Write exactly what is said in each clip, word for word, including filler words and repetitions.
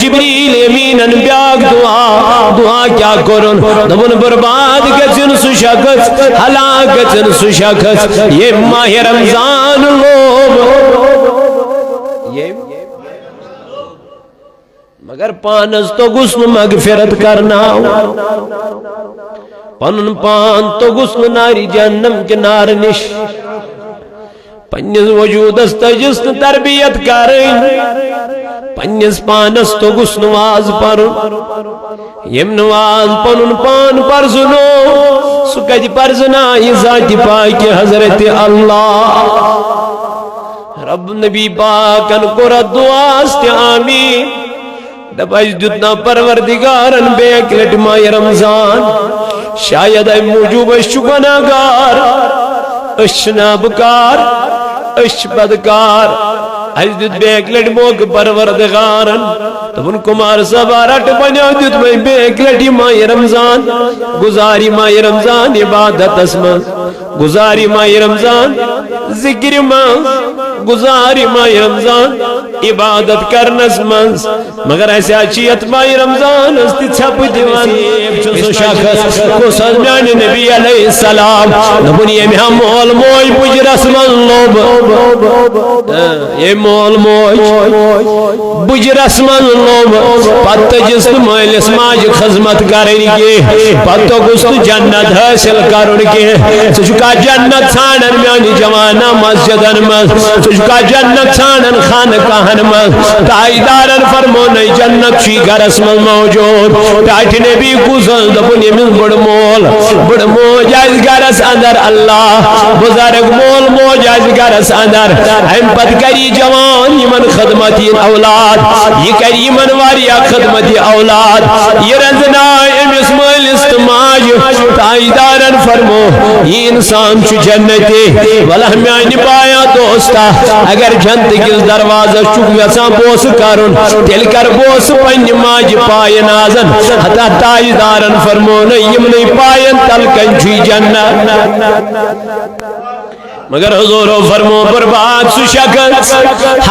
جبریل امیٖنن بیٛاکھ دُعا۔ دُعا کیٛاہ کوٚرُن؟ دوٚپُن، برباد گژھن سُہ شخص، ہلاک گژھن سُہ شخص، ییٚمۍ ماہِ رمضان لوب۔ ییٚمۍ، مگر پانس توٚگُس نہٕ مغفرت کرناو۔ پنُن پان توٚگُس نہٕ نارِ جہنم کہِ نارٕ نِش۔ پننِس وجودس تٔجِس نہٕ تربیت کرٕنۍ، پننِس پانس توٚگُس نہٕ واز پرُن۔ ییٚمۍ نہٕ واز پنُن پان پرزٕنو، سُہ کتہِ پرزٕنایہِ ذاتِ پاکہِ حضرت اللہ؟ رب نبی پاکن کوٚر اتھ دُعاہس تہِ آمیٖن۔ دپ، اسہِ دیُت نا پروردگارن بیٚیہِ اکہِ لٹہِ ماہِ رمضان۔ شاید امہِ موٗجوٗب أسۍ چھِ گۄناہ گار، أسۍ چھِ نابکار، أسۍ چھِ بدکار۔ اسہِ دیُت بیٚیہِ اکہِ لٹہِ موقعہٕ پروردگارن۔ دوٚپُن، کمار صٲبا، رٹ وۄنۍ، دیُت وۄنۍ بیٚیہِ اکہِ لٹہِ ماہِ رمضان۔ گُزار یہِ ماہِ رمضان عبادتس منٛز، گُزار یہِ ماہِ رمضان ذکرِ منٛز، گُزار یہِ ماہِ رمضان عبادت کرنس منٛز۔ مگر اسہِ حظ چھِ یتھ ماہِ رمضانس تہِ ژھٮ۪پہٕ دِوان۔ چھُ سُہ شخص، کُس حظ؟ میانہِ نبی علیہ السلام۔ دوٚپُن، ییٚمۍ ہا مول موج بُجرس منٛز لوٚب۔ اۭں، ییٚمۍ مول موج بُجرس منٛز لوٚب، پتہٕ تٔجِس نہٕ مٲلِس ماجہِ خدمت کرٕنۍ کینٛہہ، پتہٕ توٚگُس نہٕ جنت حٲصِل کرُن کینٛہہ۔ ژٕ چھُکھا جنت ژھانڈان میانہِ جوانا مسجدن منٛز؟ ژٕ چھُکھا جنت ژھانڈان خانقاہن منٛز؟ تاجدارن فرمونَے، جنت چھُے گرس منٛز موجود۔ ٹاٹھۍ نبی کُس حظ؟ دوٚپُن، ییٚمِس بُڈٕ مول، بُڈٕ موج آسہِ گرس اندر، اللہ، بُزرگ مول موج آسہِ گرس اندر، امہِ پتہٕ کری جوان یِمن خدمت یِن اولاد، یہِ کری یِمن واریاہ خدمت یہِ اولاد، یہِ رنزناے أمِس مٲلِس تہٕ ماجہِ۔ تاجدارن فرمو، یہِ انسان چھُ جنتی۔ ولہ میانہِ بایا دوستا، اگر جنت کِس دروازس چھُکھ یژھان بوسہٕ کرُن، تیٚلہِ کر بوسہٕ پننہِ ماجہِ پایہِ نازن۔ ہتا تاجدارن فرمو نہٕ، یِمنٕے پاین تل کنہِ چھُے جنت۔ مگر حضورو فرمو، برباد سُہ شخص،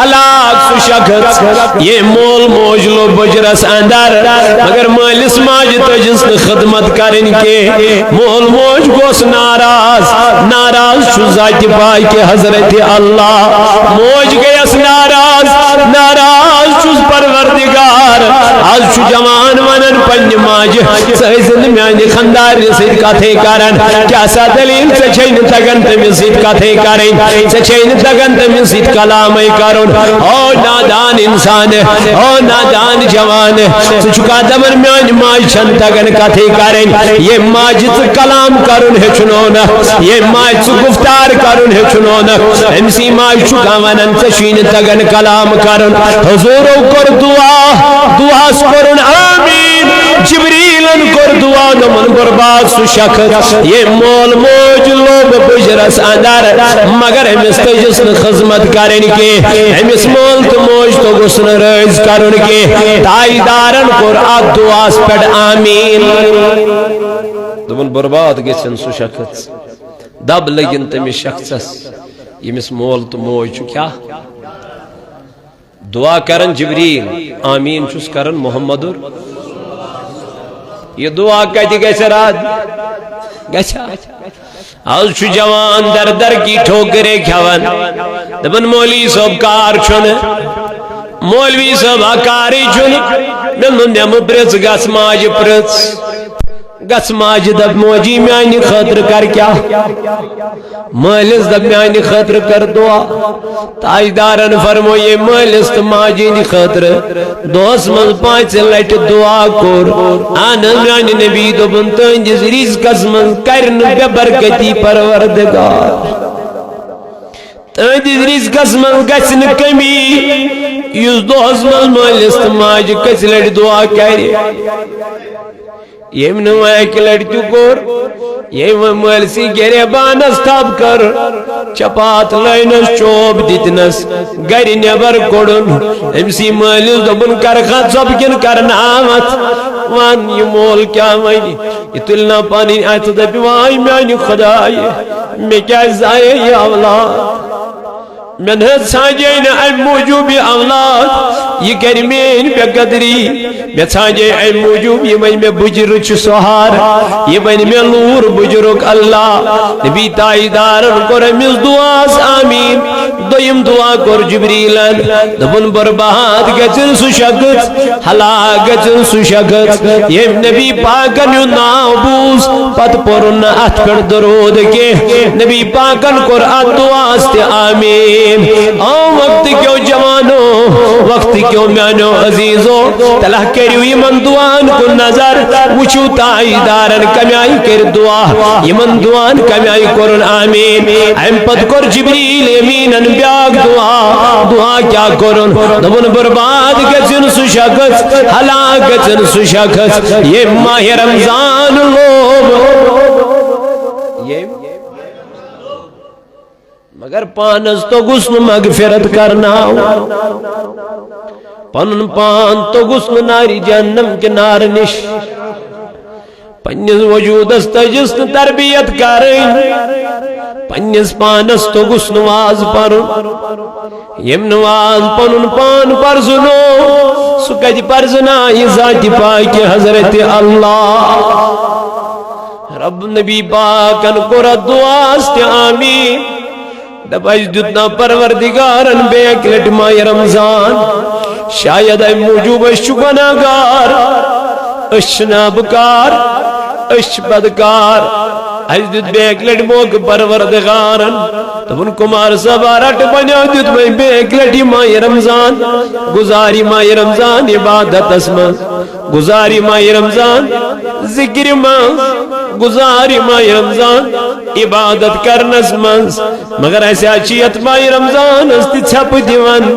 ہلاک سُہ شخص، ییٚمۍ مول موج لوٚب بُجرس اندر، مگر مٲلِس ماجہِ تٔجِس نہٕ خدمت کرٕنۍ کینٛہہ۔ مول موج گوٚس ناراض، ناراض چھُ ذاتِ پاکہِ حضرت اللہ۔ موج گٔیس ناراض، ناراض چھُس پروردگار۔ از چھُ جوان ونان پننہِ ماجہِ، ژٕ ٲسۍ زِ نہٕ میانہِ خندارنہِ سۭتۍ کتھے کران۔ کیٛاہ سا دلیل؟ ژےٚ چھے نہٕ تگان تٔمِس سۭتۍ کتھے کرٕنۍ، ژےٚ چھے نہٕ تگان تٔمِس سۭتۍ کلامے کرُن۔ او نادان انسان، او نادان جوان، ژٕ چھُکھا دپان میانہِ ماجہِ چھنہٕ تگان کتھے کرٕنۍ؟ ییٚمہِ ماجہِ ژٕ کلام کرُن ہیٚچھنونکھ، ییٚمہِ ماجہِ ژٕ گفتار کرُن ہیٚچھنونکھ، أمۍ سٕے ماجہِ چھُکھا ونان ژےٚ چھُے نہٕ تگان کلام کرُن؟ حضورو کوٚر دعا، دعاہس کوٚرُن آمین۔ جبریلن کوٚر دعا، دوٚپُن، برباد سُہ شخص، ییٚمۍ مول موج لوٚب بُجرس اندر، مگر أمِس تٔجِس نہٕ خدمت کرٕنۍ کینٛہہ، أمِس مول تہٕ موج توٚگُس نہٕ رٲضۍ کرُن کینٛہہ۔ تاجدارن کوٚر اتھ دعاہس پٮ۪ٹھ آمین۔ دوٚپُن، برباد گژھن سُہ شخص، دب لٔگِن تٔمِس شخصس، ییٚمِس مول تہٕ موج چھُ کیٛاہ؟ دعا کرن جبریل، آمین چھُس کرن محمد۔ یہِ دعا کتہِ گژھِ رد؟ گژھِ۔ از چھُ جوان در در کی ٹھوکرے کھٮ۪وان۔ دپان، مولوی صٲب کار چھُنہٕ، مولوی صٲب ہا کارٕے چھُنہٕ۔ مےٚ نُن، مےٚ مہٕ پرٛژھ، گژھ ماجہِ پرٛژھ۔ گژھ ماجہِ دپ، موجی میانہِ خٲطرٕ کر کیٛاہ؟ مٲلِس دپ، میانہِ خٲطرٕ کر دعا۔ تاجدارن فرموو، ییٚمۍ مٲلِس تہٕ ماجہِ ہٕنٛدِ خٲطرٕ دۄہس منٛز پانٛژِ لٹہِ دعا کوٚر، اہن حظ، میانہِ نبی دوٚپُن، تُہنٛدِس رزقس منٛز کرِ نہٕ بے برکتی پروردگار۔ تُہنٛدِس رزقس منٛز گژھِ نہٕ کمی، یُس دۄہس منٛز مٲلِس تہٕ ماجہِ کٔژِ لٹہِ دعا کرِ۔ ییٚمۍ نہٕ وۄنۍ اَکہِ لَٹہِ تہِ کوٚر، ییٚمۍ وۄنۍ مٲلۍ سٕے گریبانَس تھپھ کٔر، چپاتھ لٲنَس، چوب دِتنَس، گرِ نٮ۪بر کوٚڑُن، أمۍ سٕے مٲلِس دوٚپُن، "کَرکھا ژۄپہٕ کِنہٕ کَرناوَتھ؟ وَن، یہِ مول کیٛاہ وَنہِ؟" یہِ تُلہِ نا پَنٕنۍ اَتھٕ، دَپہِ، "واے میٛانہِ خۄدایہِ، مےٚ کیٛازِ زایے یہِ اولاد؟" مےٚ نہ حظ ژھانٛجے نہٕ اَمہِ موٗجوٗب یہِ اولاد، یہِ کرِ میٲنۍ بے قدری۔ مےٚ ژھانٛجے امہِ موٗجوٗب، یہِ بنہِ مےٚ بُجرٕ چھُ سہار، یہِ بنہِ مےٚ لوٗر بُجرُک اللہ۔ نبی تاجدارن کوٚر أمِس دُعاہس آمیٖن۔ دوٚیِم دُعا کوٚر جبریٖلن، دوٚپُن، برباد گژھن سُہ شخص، ہلاک گژھن سُہ شخص، ییٚمۍ نبی پاکن ہُنٛد ناو بوٗز، پتہٕ پوٚرُن نہٕ اتھ پٮ۪ٹھ درود کینٛہہ۔ نبی پاکن کوٚر اتھ دُعاہس تہِ آمیٖن۔ آ وقت کیو جوانو، وقت کیو میانیو عزیزو، تلہ کٔرِو یِمن دُعاہن کُن نظر، وٕچھِو تاجدارن کمہِ آیہِ کٔرۍ دُعا، یِمن دُعاہن کمہِ آیہِ کوٚرُن آمیٖن۔ امہِ پتہٕ کوٚر جبریل امیٖنن بیاکھ دُعا۔ دُعا کیٛاہ کوٚرُن؟ دوٚپُن، برباد گژھن سُہ شخص، ہلاک گژھن سُہ شخص، ییٚمۍ ماہِ رمضان لوب۔ ییٚمۍ مگر پانس توٚگُس نہٕ مغفرت کرناو۔ پنُن پان توٚگُس نہٕ نارِ جہنم کہِ نارٕ نِش۔ پننِس وجودس تٔجِس نہٕ تربیت کرٕنۍ۔ پننِس پانس توٚگُس نہٕ واز پرُن۔ ییٚمۍ نہٕ واز پنُن پان پرزٕنو، سُہ کتہِ پرزٕنایہِ ذاتِ پاکہِ حضرت اللہ۔ رب نبی پاکن کوٚر اتھ دُعاہس تہِ آمیٖن۔ دپ، اسہِ دیُت نا پروردگارن بیٚیہِ اکہِ لٹہِ ماہِ رمضان۔ شاید امہِ موٗجوٗب أسۍ چھِ گۄناہ گار، أسۍ چھِ نابکار، أسۍ چھِ بدکار۔ اسہِ دیُت بیٚیہِ اکہِ لٹہِ موقعہٕ پروردگارن۔ دوٚپُن، کمار صٲبا، رٹ وۄنۍ دیُت وۄنۍ بیٚیہِ اکہِ لٹہِ یہِ ماہِ رمضان۔ گُزار یہِ ماہِ رمضان عبادتس منٛز۔ گُزار یہِ ماہِ رمضان ذکرِ منٛز، گُزار یہِ ماہِ رمضان عبادت کرنس منٛز۔ مگر اسہِ حظ چھِ یتھ ماہِ رمضانس تہِ ژھٮ۪پہٕ دِوان،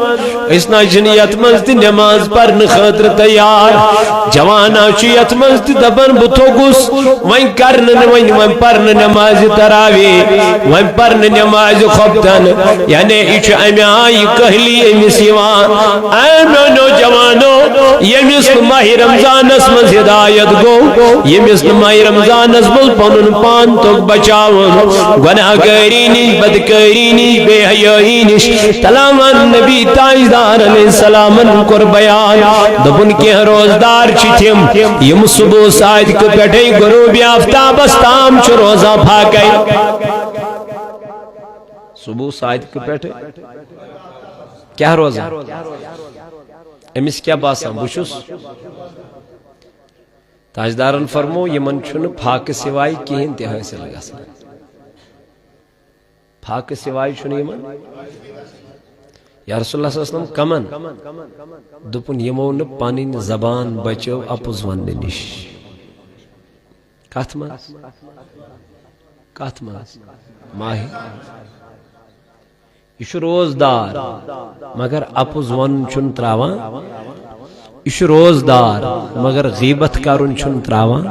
أسۍ نہ حظ چھِنہٕ یتھ منٛز تہِ نماز پرنہٕ خٲطرٕ تیار۔ جوان حظ چھُ یتھ منٛز تہِ دپان، بہٕ تھوٚکُس، وۄنۍ کرنہٕ نہٕ، وۄنۍ، وۄنۍ پرنہٕ نمازِ تراویح، وۄنۍ پرنہٕ نمازِ خۄفتن۔ یعنی یہِ چھُ امہِ آیہِ کٲہلی أمِس یِوان۔ اے میانیو جوانو، ییٚمِس نہٕ ماہِ رمضانس منٛز ہدایت گوٚو، ییٚمِس نہٕ ماہِ رمضانس منٛز پنُن پان توٚگ بچاوُن گۄناہ گٲری نِش، بدکٲری نِش، بے حیٲیی نِش، تلاون نبی تاجدار علیہ السلامن کوٚر بیان۔ دوٚپُن، کینٛہہ روزدار چھِ تِم، یِم صبح صادقہٕ پٮ۪ٹھے غروب آفتابس تام چھِ روزان پھاکے۔ صبح صادقہٕ پٮ۪ٹھٕ کیٛاہ روزان؟ أمِس کیٛاہ باسان؟ بہٕ چھُس۔ تاجدارن فرموو، یِمن چھُنہٕ فاقہٕ سوائے کِہیٖنۍ تہِ حٲصِل گژھان۔ فاقہٕ سوائے چھُنہٕ یِمن۔ یا رسول اللہ صلی اللہ علیہ وسلم، کمن؟ دوٚپُن، یِمو نہٕ پنٕنۍ زبان بچٲو اپُز وننہٕ نِش۔ کتھ منٛز؟ کتھ منٛز؟ ماہی۔ یہِ چھُ روزدار، مگر اپُز وَنُن چھُنہٕ تراوان۔ یہِ چھُ روزدار، مگر غیبت کرُن چھُنہٕ تراوان۔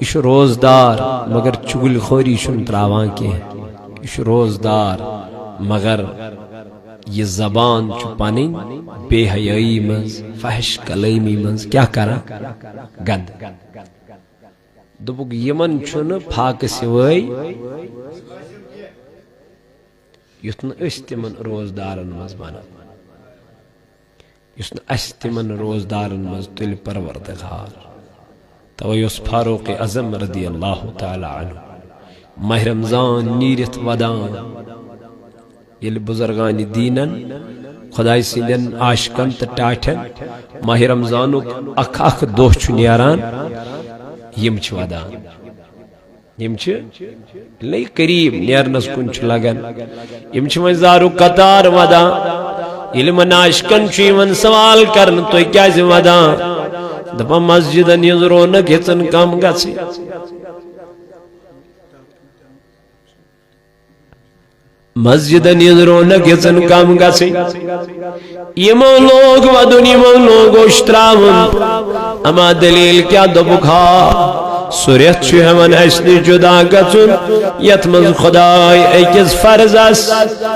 یہِ چھُ روزدار، مگر چُغلۍ خوری چھُنہٕ تراوان کینٛہہ۔ یہِ چھُ روزدار، مگر یہِ زبان چھُ پنٕنۍ بے حیٲیی منٛز، فحش کلٲمی منٛز کیٛاہ کران؟ گنٛدٕ۔ دوٚپُکھ، یِمن چھُنہٕ فاقہٕ سوٲے یُتھ نہٕ أسۍ تِمن روزدارن منٛز بنو، یُس نہٕ اَسہِ تِمن روزدارن منٛز تُلہِ پروردگار۔ توے اوس فاروق اعظم رضی اللہ تعالی عنہ ماہ رمضان نیٖرِتھ ودان۔ ییٚلہِ بزرگان دیٖنن، خدایہِ سٕنٛدٮ۪ن عاشقن تہٕ ٹاٹھٮ۪ن ماہ رمضانُک اکھ اکھ دۄہ چھُ نیران، یِم چھِ ودان۔ یِم چھِ لے قریب نیرنس کُن چھُ لگان۔ یِم چھِ وۄنۍ زارُک قطار ودان۔ ییٚلہِ یِمن عاشقن چھُ یِوان سوال کرنہٕ، تُہۍ کیازِ ودان؟ دپان، مسجدن ہٕنٛز رونق ہیژن کم گژھٕنۍ۔ مسجدن ہٕنٛز رونق گژھن کم گژھٕنۍ۔ یِمو لوگ ودُن، یِمو لوگ اوٚش تراوُن۔ اما دلیل کیاہ؟ دوٚپُکھ، ہا، سُہ رٮ۪تھ چھُ ہٮ۪وان اسہِ نِش جدا گژھُن، یتھ منٛز خداے أکِس فرضس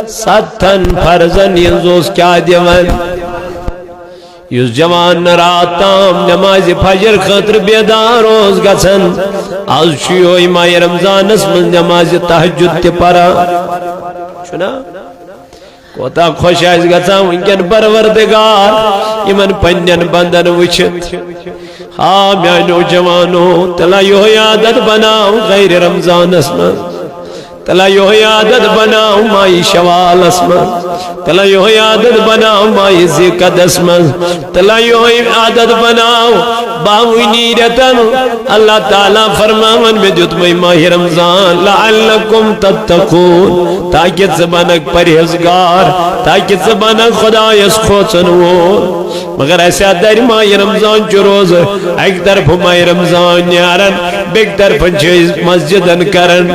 ستتھن فرضن ہٕنٛز اوس کیاہ دِوان۔ یُس جوان رات تام نمازِ فجر خٲطرٕ بیدار اوس گژھان، از چھُ یِہوٚے ماہِ رمضانس منٛز نمازِ تہجد تہِ پران۔ چھُنا؟ کوتاہ خۄش آسہِ گژھان وٕنکٮ۪ن پروردگار یِمن پننٮ۪ن بندن وٕچھِتھ۔ آ میانیو جوانو، تیٚلہِ یِہوٚے عادت بناو غیر رمضانس منٛز۔ تیٚلہِ یِہوٚے عادت بناو ماہِ شوالس منٛز۔ تیٚلہِ یِہوٚے عادت بناو ماہِ ذی قعدس منٛز۔ تیٚلہِ یِہوٚے عادت بناو باوٕنی رٮ۪تن۔ اللہ تعالیٰ فرماوان، مےٚ دیُتمَے ماہِ رمضان، لعلکم تتقون، تاکہِ ژٕ بنکھ پرہیزگار، تاکہِ ژٕ بنکھ خۄدایس کھوژن وول۔ مگر اسہِ آ درِ ماہِ رمضان چہِ روزٕ، اکہِ طرفہٕ ماہِ رمضان نیران، بیٚکہِ طرفہٕ چھِ أسۍ مسجدن کران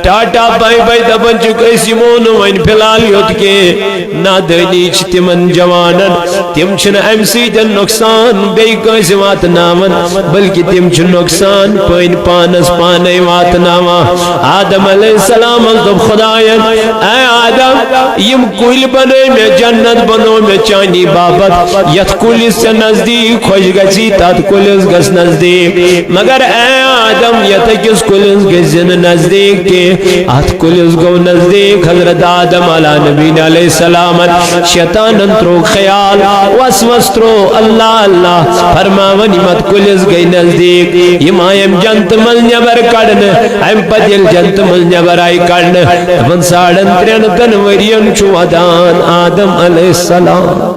ٹاٹا باے باے، دپان چھِکھ، أسۍ یِمو نہٕ وۄنۍ فی الحال یوٚت کینٛہہ۔ نادٲنی چھِ تِمن جوانن، تِم چھِنہٕ امہِ سۭتۍ نۄقصان بیٚیہِ کٲنٛسہِ واتناوان، بلکہِ تِم چھِ نۄقصان پٲنۍ پانس پانے واتناوان۔ آدم علیہ السلامس دوٚپ خۄداین، اے آدم، یِم کُلۍ بنٲے مےٚ، جنت بنوو مےٚ چانی باپتھ، یتھ کُلِس ژےٚ نزدیٖک خۄش گژھی، تتھ کُلِس گژھ نزدیٖک۔ مگر اے آدم، یتھ أکِس کُلِس گٔژھۍ نہٕ نزدیٖک کینٛہہ، اتھ کُلِس گوٚو نزدیٖک۔ حضرت آدم علیٰ نبینا علیہ السلامن شیطانن ترٛوو خیال، وسوس ترٛوو، اللہ اللہ فرماوان، یِم اتھ کُلِس گٔے نزدیٖک، یِم آیم جنتہٕ منٛز نٮ۪بر کڑنہٕ۔ امہِ پتہٕ ییٚلہِ جنتہٕ منٛز نٮ۪بر آیہِ کڑنہٕ، دپان، ساڑن ترٛٮ۪ن ہتن ؤرین چھُ ودان آدم علیہ السلام۔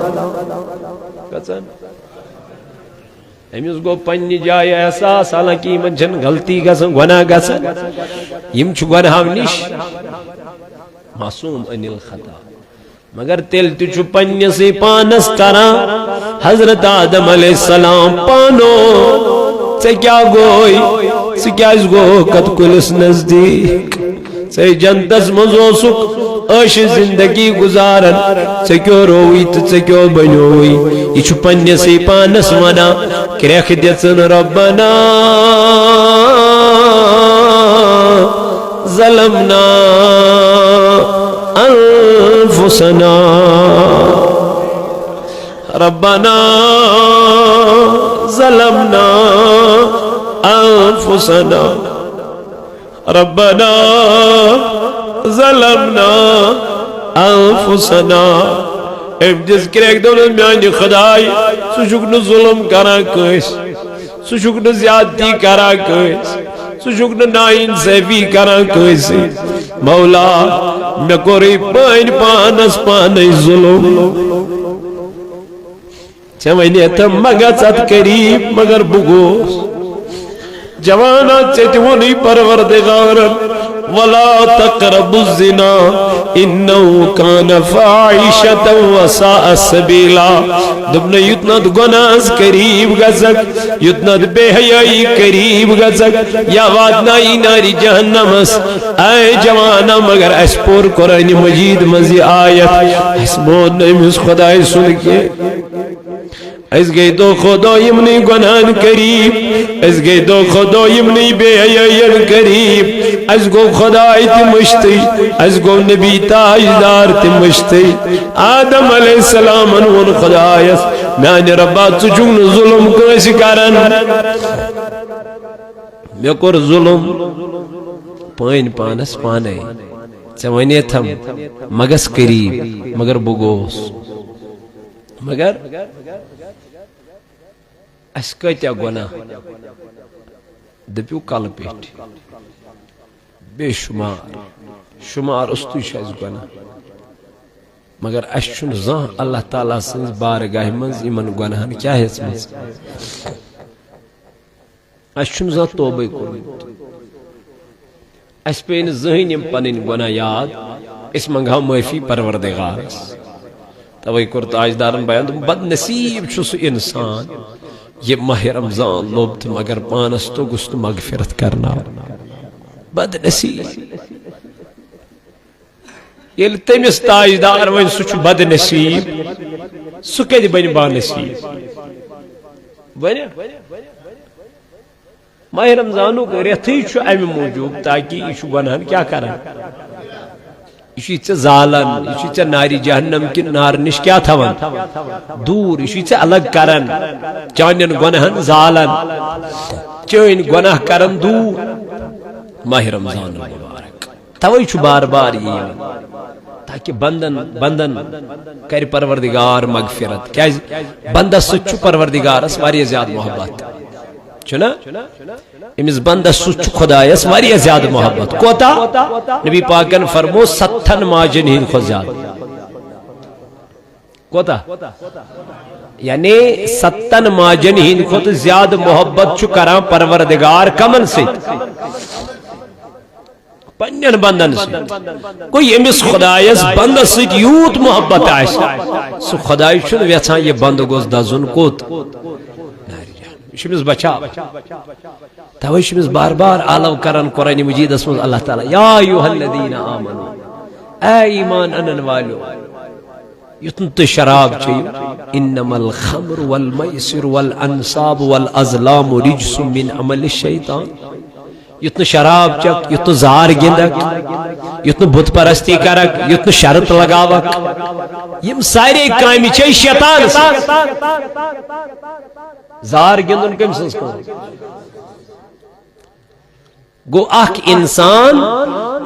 أمِس گوٚو پننہِ جایہِ احساس، حالانکہ یِمن چھَنہٕ غلطی گژھان، گۄناہ گژھان۔ یِم چھِ گۄناہو نِش معصوم عن الخطا۔ مگر تیٚلہِ تہِ چھُ پننِسٕے پانس کران۔ حضرت آدم علیہ السلام پانو، ژےٚ کیٛاہ گوٚوے؟ ژٕ کیٛازِ گوٚوکھ اتھ کُلِس نزدیٖک؟ ژے جنتس منٛز اوسُکھ عٲشہِ زندگی گُزاران، ژے کیٛاہ رووُے تہٕ ژے کیٛاہ بنیووُے؟ یہِ چھُ پننِسٕے پانس ونان، کرٛٮ۪کھ دِژٕن، ربنا ظلمنا انفسنا، ربنا ظلمنا انفسنا۔ ربنا ظلمنا انفسنا۔ أمۍ دِژ کرٛٮ۪کھ، دوٚپنَس، میٛانہِ خۄداے، ژٕ چھُکھ نہٕ ظُلم کران کٲنٛسہِ، ژٕ چھُکھ نہٕ زیادتی کران کٲنٛسہِ، ژٕ چھُکھ نہٕ نااِنصٲفی کران کٲنٛسہِ۔ مولا، مےٚ کوٚرُے پٲنۍ پانَس پانَے ظُلم۔ ژےٚ ونے تھم مہ گژھ اتھ قریب، مگر بہٕ گوس۔ جوانا، ژےٚ تہِ ووٚنُے پروردگارن، ولا تقربوا الزنا انه كان فاحشة وساء سبيلا۔ دوٚپنَے، یُتھ نہٕ اتھ گۄناہس قریب گژھکھ، یُتھ نہٕ اتھ بے حیٲیی قریب گژھکھ، یا واتنایی نارِ جہنمس۔ اے جوانا، مگر اسہِ پوٚر قرآنِ مجید منٛز یہِ آیت، اسہِ مون نہٕ أمِس خۄداے سُنٛد کینٛہہ۔ أسۍ گٔے دۄہ کھۄتہٕ دۄہ یِمنٕے گۄناہن قریب، أسۍ گٔے دۄہ کھۄتہٕ دۄہ یِمنٕے بے حیٲیین قریب۔ اَسہِ گوٚو خۄداے تہِ مٔشتٕے، اَسہِ گوٚو نبی تاجدار تہِ مٔشتٕے۔ آدم علیہ السلامن ووٚن خۄدایس، میانہِ رۄبا، ژٕ چھُکھ نہٕ ظُلم کٲنٛسہِ کران۔ مےٚ کوٚر ظُلم پٲنۍ پانس پانے۔ ژےٚ ونے تھم، مہ گژھ قریب، مگر بہٕ گوس۔ مگر اسہِ کۭتیاہ گۄناہ دٔپِو کلہٕ پیٚٹھۍ، بے شمار، شمار اوس تُے چھُ اسہِ گۄناہ۔ مگر اسہِ چھُنہٕ زانٛہہ اللہ تعالیٰ سٕنٛز بارگاہہِ منٛز یِمن گۄناہن کیٛاہ ہیٚژمٕژ۔ اسہِ چھُنہٕ زانٛہہ توبے کوٚرمُت۔ اسہِ پیٚیہِ نہٕ زٕہٕنۍ یِم پنٕنۍ گۄناہ یاد، أسۍ منٛگہو معٲفی پروردگارس۔ توے کوٚر تاجدارن بیان، دوٚپُن، بد نصیب چھُ سُہ انسان، یہِ ماہِ رمضان لوٚب تہٕ مگر پانس توٚگُس نہٕ مغفرت کرناوُن۔ بد نصیب۔ ییٚلہِ تٔمِس تاجدار وۄنۍ سُہ چھُ بد نصیب، سُہ کتہِ بنہِ با نصیب؟ بنہِ؟ ماہِ رمضانُک رٮ۪تھٕے چھُ امہِ موٗجوٗب، تاکہِ یہِ چھُ گۄنہن کیٛاہ کران؟ یہِ چھُے ژےٚ زالان، یہِ چھُے ژےٚ نارِ جہنم کہِ نارٕ نِش کیٛاہ تھاوان؟ دوٗر۔ یہِ چھُے ژےٚ الگ کران، چانٮ۪ن گۄنہن زالان، چٲنۍ گۄناہ کران دوٗر۔ ماہِ رمضان المبارک۔ توے چھُ بار بار یہِ یِوان۔ اکہِ بندن بندن کرِ پروردگار مغفرت۔ کیازِ؟ بندس سۭتۍ چھُ پروردگارس واریاہ زیادٕ محبت، چھُنہ؟ أمِس بندس سۭتۍ چھُ خدایس واریاہ زیادٕ محبت۔ کوتاہ؟ نبی پاکن فرمو، ستن ماجن ہٕنٛدِ کھۄتہٕ زیادٕ۔ کوتاہ؟ یعنی ستن ماجن ہٕنٛدِ کھۄتہٕ زیادٕ محبت چھُ کران پروردگار کمن سۭتۍ؟ پننٮ۪ن بندن سۭتۍ۔ گوٚو ییٚمِس خدایس بندس سۭتۍ یوٗت محبت آسہِ، سُہ خداے چھُنہٕ یژھان یہِ بندٕ گوٚژھ دزُن۔ کوٚت؟ یہِ چھُ أمِس بچاوان۔ توے چھُ أمِس بار بار آلو کران قرآن مجیدس منٛز اللہ تعالیٰ، یا ایھا الذین آمنو، اے ایمان انن والو، یُتھ نہٕ تُہۍ شراب چیٚیِو۔ انما الخمر والمیسر والانصاب والازلام رجس من عمل الشیطان۔ یُتھ نہٕ شراب چکھ، یُتھ نہٕ زار گِنٛدکھ، یُتھ نہٕ بت پرستی کرکھ، یُتھ نہٕ شرط لگاوکھ۔ یِم سارے کامہِ چھے شیطان سٕنٛز۔ زار گِنٛدُن کٔمۍ سٕنٛز کٲم؟ گوٚو اکھ انسان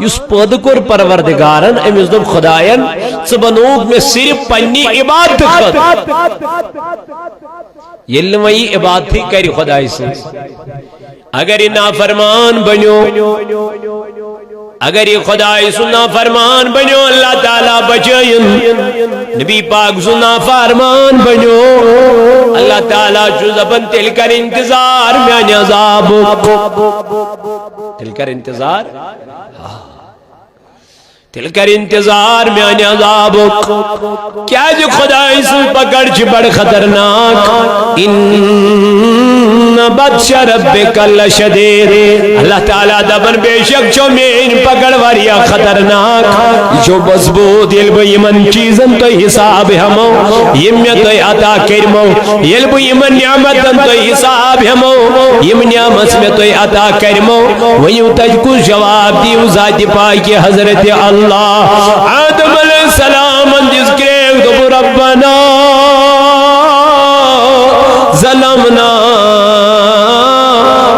یُس پٲدٕ کوٚر پروردگارن، أمِس دوٚپ خداین، ژٕ بنووُکھ مےٚ صرف پننہِ عبادتہٕ خٲطرٕ۔ ییٚلہِ نہٕ وۄنۍ یہِ عبادتھٕے کرِ خدایہِ سٕنٛز، اگر یہِ نافرمان بنیو، اگر یہِ خدایہِ سُنٛد نافرمان بنیو، اللہ تعالیٰ بچٲیِن۔ نبی پاک سُنٛد نافرمان بنیو، اللہ تعالیٰ چھُ دپان، تیٚلہِ کر انتظار میانہِ عذابُک۔ تیٚلہِ کر انتظار۔ تیٚلہِ کر انتظار میانہِ عذابُک۔ کیازِ خدایہِ سٕنٛز پکڑ چھِ بڑٕ خطرناک۔ ان بطش ربک لشدید۔ اللہ تعالیٰ دپان، بے شک چھو میٲنۍ پکڑ واریاہ خطرناک۔ یہِ چھو مضبوط، ییٚلہِ بہٕ یِمن چیٖزن تۄہہِ حساب ہٮ۪مو، یِم مےٚ تۄہہِ عطا کٔرمو، ییٚلہِ بہٕ یِمن نعمتن تۄہہِ حساب ہٮ۪مو، یِم نعمت مےٚ تۄہہِ عطا کٔرمو، ؤنِو تتہِ کُس جواب دِیِو ذاتِ پاکہِ حضرت اللہ؟ آدم علیہ السلامن دِژ کرٛیک، دوٚپُن، ربنا ظلمنا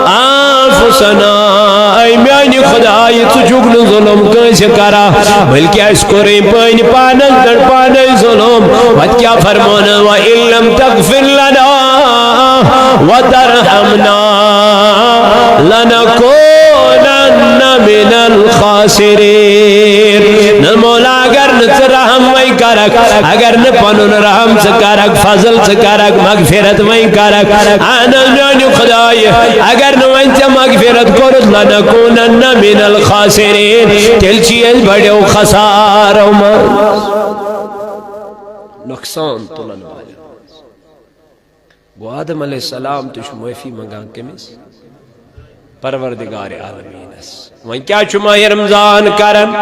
انفسنا، اے میانہِ خدایہِ، ژٕ چھُکھ نہٕ ظلم کٲنٛسہِ کران، بلکہِ اسہِ کوٚرُے پننہِ پانس پٮ۪ٹھ پانے ظلم۔ پتہٕ کیٛاہ فرموونہٕ؟ وَإِن لَّمْ تَغْفِرْ لَنَا وَتَرْحَمْنَا لَنَكُونَنَّ مِنَ الْخَاسِرِينَ۔ نہ مولا، اگر نہٕ ژٕ رحم وۄنۍ کرکھ، اگر نہٕ پنُن رحم ژٕ کرکھ، فضل ژٕ کرکھ، مغفرت وۄنۍ کرکھ، اہن حظ میانہِ خدایہِ، اگر نہٕ وۄنۍ ژےٚ مغفرت کوٚرُتھ، لَنَكُونَنَّ مِنَ الْخَاسِرِينَ، تیٚلہِ چھِ أسۍ بڑیو خسارو منٛز۔ نۄقصان تُلن والٮ۪ن۔ گوٚو آدم علیہ السلام تہِ چھُ معٲفی منٛگان کٔمِس؟ پروردگار عالمیٖنس۔ وۄنۍ کیٛاہ چھُ ماہِ رمضان کران؟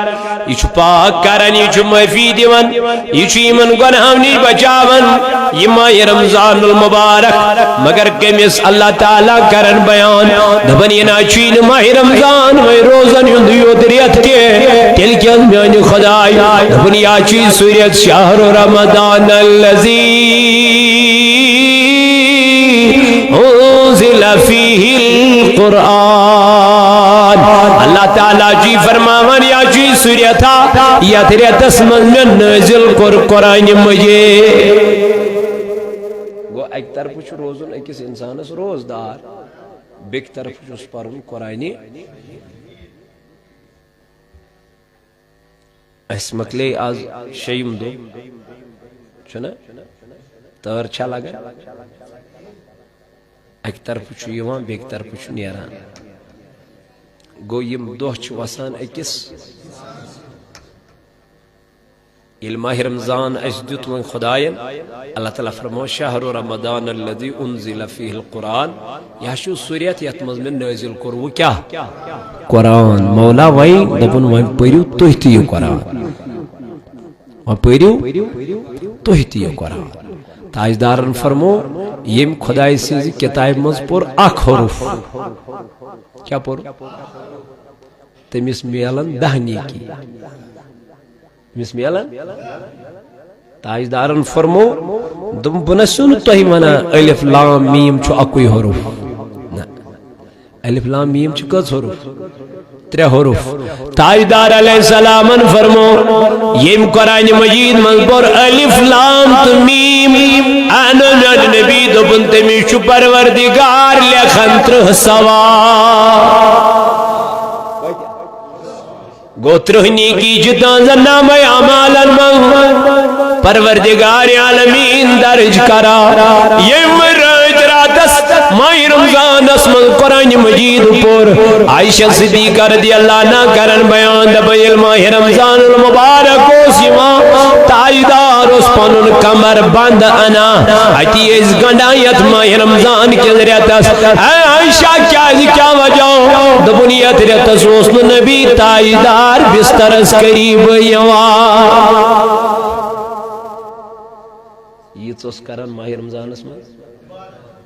یہِ چھُ پاک کران، یہِ چھُ معٲفی دِوان، یہِ چھُ یِمن گۄنہو نِش بچاوان۔ یہِ ماہِ رمضان المبارک، مگر کٔمِس؟ اللہ تعالیٰ کران بیان، دپان، یہِ نہ چھُے نہٕ ماہِ رمضان وۄنۍ روزن ہُنٛد یوت رٮ۪تھ کینٛہہ، تیٚلہِ کیٛاہ میانہِ خداے؟ دپان، یا چھُے سُہ رٮ۪تھ شہر رمضان الذی انزل فیہ القرآن۔ اللہ تعالیٰ چھُ فرماوان، یا چھُے سُہ رٮ۪تھا، یتھ رٮ۪تس منٛز مےٚ نٲزِل کوٚر قرآن مجید۔ گوٚو، اکہِ طرفہٕ چھُ روزُن أکِس انسانس روزدار، بیٚکہِ طرفہٕ چھُس پرُن قرآنِ۔ اسہِ مۄکلے آز شیٚیِم دۄہ، چھُنہ؟ تٲر چھا لگان؟ اکہِ طرفہٕ چھُ یِوان، بیٚکہِ طرفہٕ چھُ نیران۔ گوٚو، یِم دۄہ چھِ وسان أکِس۔ ییٚلہِ ماہِ رمضان اسہِ دیُت وۄنۍ خداین، اللہ تعالیٰ فرموو، شہر رمضان الذی انزل فیہ القرآن، یہِ ہا چھُ سُہ رٮ۪تھ یتھ منٛز مےٚ نٲزِل کوٚروٕ کیٛاہ؟ قرآن۔ مولا وۄنۍ دوٚپُن، وۄنۍ پٔرِو تُہۍ تہِ یہِ قرآن۔ وۄنۍ پٔرِو تُہۍ تہِ یہِ قرآن۔ تاجدارن فرموو، ییٚمۍ خدایہِ سٕنٛزِ کِتابہِ منٛز پوٚر اکھ حرف، کیٛاہ پوٚر؟ تٔمِس میلن دَہ نیکی۔ أمِس میلن؟ تاجدارن فرموو، دوٚپُن، بہٕ نہ چھُس نہٕ تۄہہِ وَنان الف لام میٖم چھُ اَکُے حرف۔ نہ۔ الف لام میٖم چھِ کٔژ حرف؟ ترٛےٚ حروف۔ تاجدار علیہ السلامن فرمو، ییٚمۍ قرآن مجید منٛز پوٚر الف لام تہٕ میٖم، اہن میانہِ نبی دوٚپُن، تٔمِس چھُ پروردگار لیکھان ترٕٛہ ثواب۔ گوٚو، ترٕٛہ نیکی چھِ تہنٛزن نامہ اعمالن منٛز پروردگار عالمین درج کران۔ ییٚمۍ رٲتۍ راتس ماہ رمضانس منٛز قرآن مجید پوٚر، عائشہ صدیقہ رضی اللہ عنہا کرن بیان، دپان، ییٚلہِ ماہ رمضان المبارک اوس یِوان، تاجدار اوس پنُن کمر بند انان، اتی ٲسۍ گنڈان یتھ ماہ رمضان کِس رٮ۪تس۔ اے عائشہ، کیازِ، کیٛاہ وجہ؟ دوٚپُن، یتھ رٮ۪تس اوس نہٕ نبی تاجدار بسترس قریب یِوان۔ ییٖژ اوس کران ماہ رمضانس منٛز۔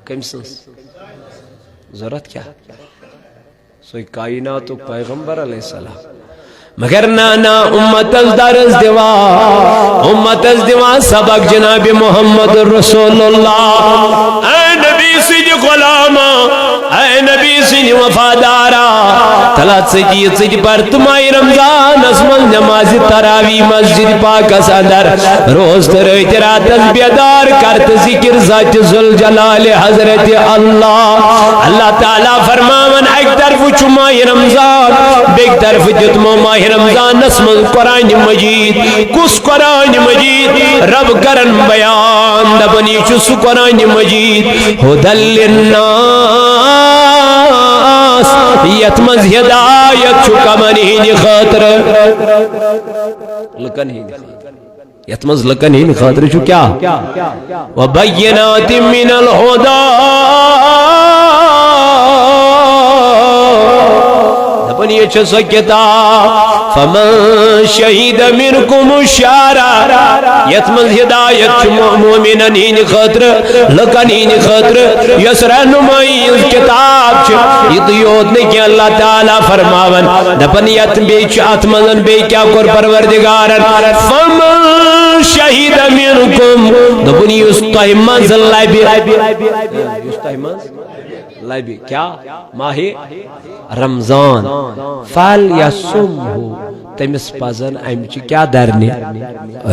کٔمۍ سٕنٛز ضروٗرت کیٛاہ؟ سُے کائناتُک پیغمبر علیہ السلام۔ مگر نہ، نہ، امتس درس دِوان، امتس دِوان سبق جناب محمد رسول اللہ۔ اے نبی سٕنٛدِ غلام، اے نبی سٕنٛدِ وفادارا، تلہ ژٕ تہِ، ژٕ تہِ پر تہٕ ماہ رمضانس منٛز نمازِ تراویح مسجد پاکس اندر۔ روز تہٕ رٲتۍ راتس بیدار کر تہٕ ذکر ذات ذوالجلال حضرت اللہ۔ اللہ تعالیٰ فرماوان، اکہِ طرفہٕ چھُ ماہ رمضان، بیٚکہِ طرفہٕ دیُتمو ماہ رمضانس منٛز قرآن مجید۔ کُس قرآن مجید؟ رب کرن بیان، دپان، یہِ چھُ سُہ قرآن مجید، ہدی للناس، یتھ منٛز ہدایت چھُ کمن ہٕنٛدِ خٲطرٕ؟ لُکن ہٕنٛدِ خٲطرٕ۔ یتھ منٛز لُکن ہٕنٛدِ خٲطرٕ چھُ کیٛاہ؟ وبینات من الہدی۔ دپان، یہِ چھِ سۄ کتاب، فمن شہد منکم الشہر، یتھ منٛز ہدایت چھِ مو-، مومنن ہٕنٛدِ خٲطرٕ، لُکن ہٕنٛدِ خٲطرٕ، یۄس رہنمٲیی ہٕنٛز کتاب چھِ۔ یِتُے یوت نہٕ کینٛہہ، اللہ تعالیٰ فرماوان، دپان، یتھ بیٚیہِ چھُ اتھ منٛز بیٚیہِ کیٛاہ کوٚر پروردگارن؟ فمن شہد منکم، دوٚپُن، یُس تۄہہِ منٛز لبہِ، یُس تۄہہِ منٛز لبہِ کیٛاہ؟ ماہ رمضان۔ فلیصمہ، تٔمِس پزن امچہِ کیٛاہ درنہِ؟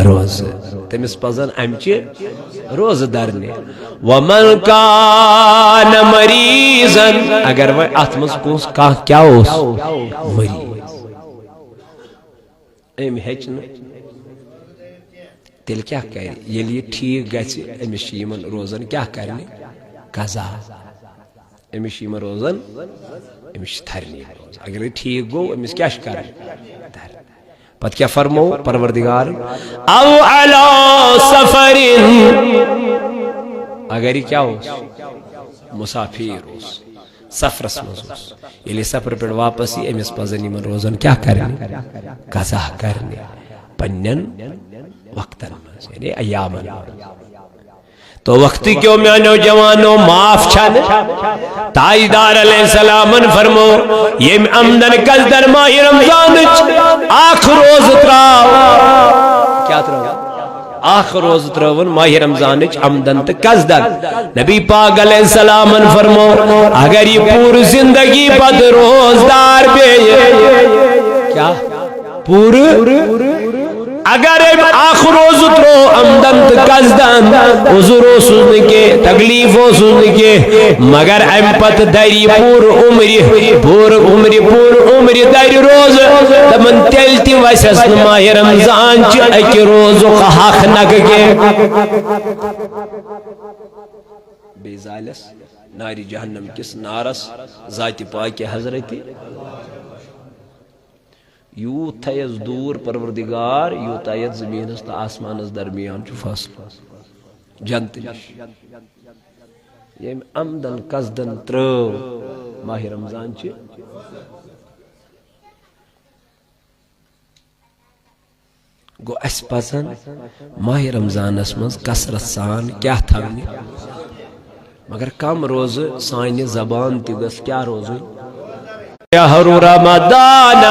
روزٕ۔ تٔمِس پزن امچہِ روزٕ درنہِ۔ ومن کان مریضا، اگر وۄنۍ اتھ منٛز کٲنٛسہِ کانٛہہ کیٛاہ اوس؟ مریض۔ أمۍ ہیٚچ نہٕ، تیٚلہِ کیٛاہ کرِ؟ ییٚلہِ یہِ ٹھیٖک گژھِ، أمِس چھِ یِمن روزن کیٛاہ کرنہِ؟ قضا۔ أمِس چھِ یِمن روزن، أمِس چھِ تھرنہِ یِم روزٕ۔ اگر یہِ ٹھیٖک گوٚو، أمِس کیٛاہ چھُ کرُن؟ تھرنہِ۔ پتہٕ کیٛاہ فرموو پروردگار؟ او علی سفر، اگر یہِ کیٛاہ اوس؟ مسافر اوس، سفرس منٛز اوس۔ ییٚلہِ یہِ سفرٕ پٮ۪ٹھ واپس یی، أمِس پزن یِمن روزن کیٛاہ کرنہِ؟ قضا کرنہِ، پننٮ۪ن وقتن منٛز، یعنی ایامن منٛز۔ تو وقت کیوں میانیو جوانو معاف چھن؟ تاجدار علیہ السلامن فرمو، یم عمدن قصدن ماہ رمضانچ اکھ روز تراو۔ کیا تراو؟ اکھ روز ترٲون ماہ رمضانچ عمدن تہٕ قصدن۔ نبی پاک علیہ السلامن فرمو، اگر یہ پوٗرٕ زندگی پتہٕ روزدار بیٚیہِ، کیا؟ پوٗرٕ۔ اگر أمۍ اکھ روزٕ ترٛوو عمدن تہٕ قصدن، عذر اوسُس نہٕ کینٛہہ، تکلیف اوسُس نہٕ کینٛہہ، مگر اَمہِ پتہٕ دَرِ یہِ پوٗرٕ عمرِ، پوٗرٕ عمرِ، پوٗرٕ عمرِ دَرِ روزٕ، دَپان تیٚلہِ تہِ وَسٮ۪س نہٕ ماہِ رمضان چہِ اَکہِ روزُک حق نکھٕ کینٛہہ۔ بیٚیہِ زالٮ۪س نارِ جہنم کِس نارس ذاتِ پاکہِ حضرتِ۔ یوٗت تھایس دوٗر پروردگار، یوٗتاہ یتھ زمینس تہٕ آسمانس درمیان چھُ فاصلہٕ۔ جنتہٕ نِش۔ ییٚمۍ عمدن قصدن ترٲو ماہِ رمضان چہِ۔ گوٚو، اسہِ پزن ماہِ رمضانس منٛز کثرت سان کیٛاہ تھاونہِ؟ مگر کم روزٕ سانہِ زبان تہِ گٔژھ کیٛاہ روزٕنۍ؟ شہر رمضان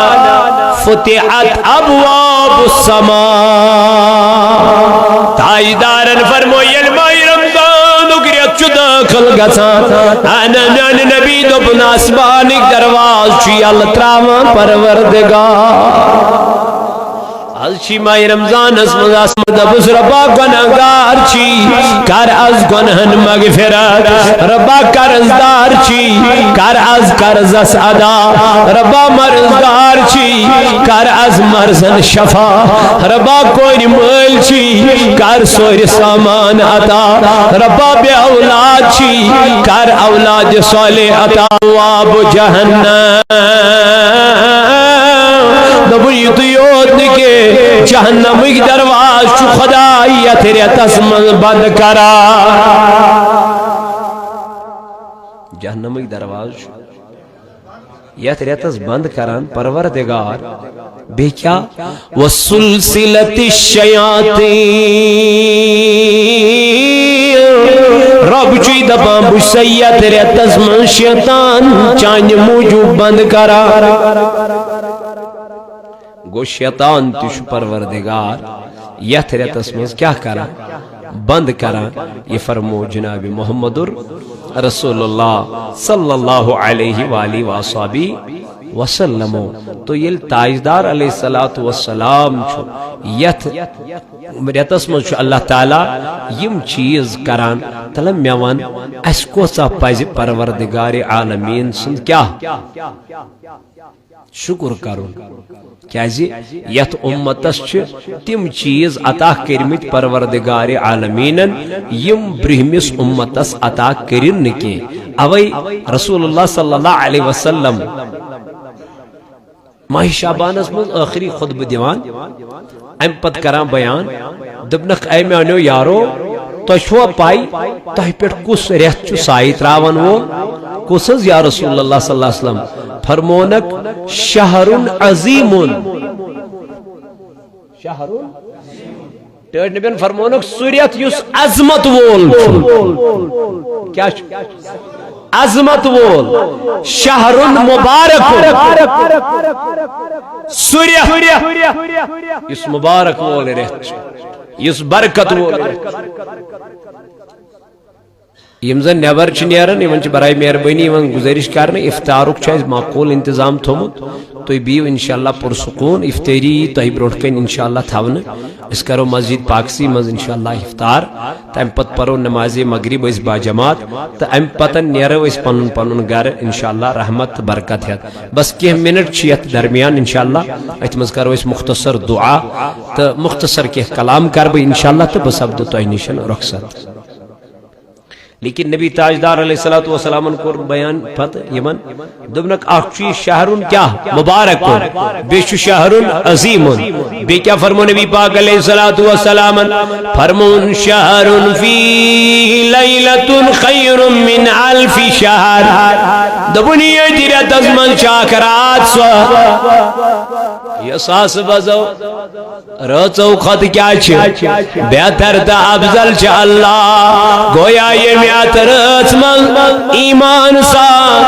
فتحت ابواب السماء۔ تاجدارن فرمو، ییٚلہِ ماہِ رمضانُک رٮ۪تھ چھُ دٲخل گژھان۔ اَنہٕ میانہِ نبی دوٚپُن، آسمانٕکۍ دروازٕ چھُ یَلہٕ ترٛاوان پروردگار۔ از چھی ماہِ رمضانس منٛز آسان۔ دپُس، ربا گناہگار چھی، کر از گناہن مغفرت۔ ربا قرض دار چھی، کر از قرضس ادا۔ ربا مرض دار چھی، کر از مرضن شفا۔ ربا کورِ مٲلۍ چھی، کر سورِ سامان عطا۔ ربا بے اولاد چھی، کر اولاد صالح عطا۔ ابواب جہنم۔ دوٚپُن، یُتُے یوت نہٕ کینٛہہ، جہنمٕکۍ دروازٕ چھُ خۄداے یَتھ رٮ۪تَس منٛز بنٛد کران۔ جہنمٕکۍ دروازٕ چھُ یَتھ رٮ۪تَس بنٛد کران پروردگار۔ بیٚیہِ کیٛاہ؟ وسلسلت الشیاطین۔ رب چھُے دپان، بہٕ چھُسے یتھ رٮ۪تس منٛز شیطان چانہِ موٗجوٗب بنٛد کران۔ گوٚو، شیطان تہِ چھُ پروردگار یتھ رٮ۪تس منٛز کیٛاہ کران؟ بنٛد کران۔ یہِ فرمو جناب محمد رسول اللہ صلی اللہ علیہ وآلہ وصحبہ وسلم۔ تو ییٚلہِ تاجدار علیہ الصلوۃ والسلام چھُ یتھ رٮ۪تس منٛز چھُ اللہ تعالیٰ یِم چیٖز کران، تیٚلہِ مےٚ وَن، اَسہِ کوٗتاہ پَزِ پروردگار عالمیٖن سُنٛد کیٛاہ شُکُر کرُن؟ کیٛازِ یَتھ اُمتس چھِ تِم چیٖز عطا کٔرمٕتۍ پروردگار عالمیٖنن، یِم برٛہمِس اُمتس عطا کٔرِن نہٕ کینٛہہ۔ اَوَے رسول اللہ صلی اللہ علیہ وسلم ماہِ شعبانس منٛز ٲخری خطبہٕ دِوان، امہِ پتہٕ کران بیان، دوٚپنکھ، اے میانیو یارو، تۄہہِ چھُوا پَے تۄہہِ پٮ۪ٹھ کُس رٮ۪تھ چھُ سایہِ تراون وول؟ کُس حظ یا رسول اللہ صلی اللہ علیہ وسلم؟ فرمونکھ، شہر عظیم۔ شہر، ٹٲٹھۍ نبین فرمونکھ، سُہ رٮ۪تھ یُس عظمت وول چھُ۔ کیٛاہ چھُ؟ عظمت وول، شہر مبارک، سُہ رٮ۪تھ یُس مبارک وول رٮ۪تھ چھُ، یُس برکت وول رٮ۪تھ چھُ۔ یِم زن نٮ۪بر چھِ نیران، یِمن چھِ برائے مہربٲنی یِوان گُزٲرِش کرنہٕ، افطارُک چھُ اَسہِ معقوٗل انتظام تھوٚومُت۔ تُہۍ بِہِو انشاءاللہ پُرسکوٗن، افطٲری یِیہِ تۄہہِ برونٛٹھ کَنہِ انشاءاللہ تھاونہٕ۔ أسۍ کرو مسجد پاکسی منٛز انشاءاللہ افطار، تَمہِ پتہٕ پرو نماز مغرب أسۍ باجماعت، تہٕ اَمہِ پتہٕ نیرو أسۍ پنُن پنُن گرٕ انشاءاللہ رحمت تہٕ برکت ہٮ۪تھ۔ بس کینٛہہ منٹ چھِ یتھ درمیان انشاءاللہ، أتھۍ منٛز کرو أسۍ مختصر دعا تہٕ مختصر کینٛہہ کلام کرٕ بہٕ انشاءاللہ تہٕ بہٕ سپدٕ تۄہہِ نِش رخصت۔ لیکن نبی تاجدار علیہ الصلوۃ والسلامن کوٚر بیان پتہٕ یِمن، دوٚپنکھ، اکھ چھُ یہِ شہرُن کیٛاہ؟ مبارکُن۔ بیٚیہِ چھُ شہرُن عظیمُن۔ بیٚیہِ کیٛاہ فرمو نبی پاک علیہ الصلوۃ والسلامن؟ فرمون، شہر فیہ لیلۃ خیر من الف شہر۔ دوٚپُن، ییٚتہِ رٮ۪تس منٛز چھِ اکھ رات سۄ، یۄس آسہٕ بزو رٲژو کھۄتہٕ کیٛاہ چھِ بہتر تہٕ افضل چھِ اللہ۔ گویا ییٚمہِ اَتھ رٲژ منٛز ایمان سان،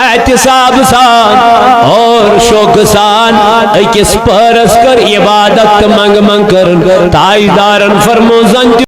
احتساب سان اور شوق سان أکِس پٔہرس کٔر عبادت تہٕ منٛگہٕ منٛگ کٔرٕن، تاجدارن فرمو زن تہِ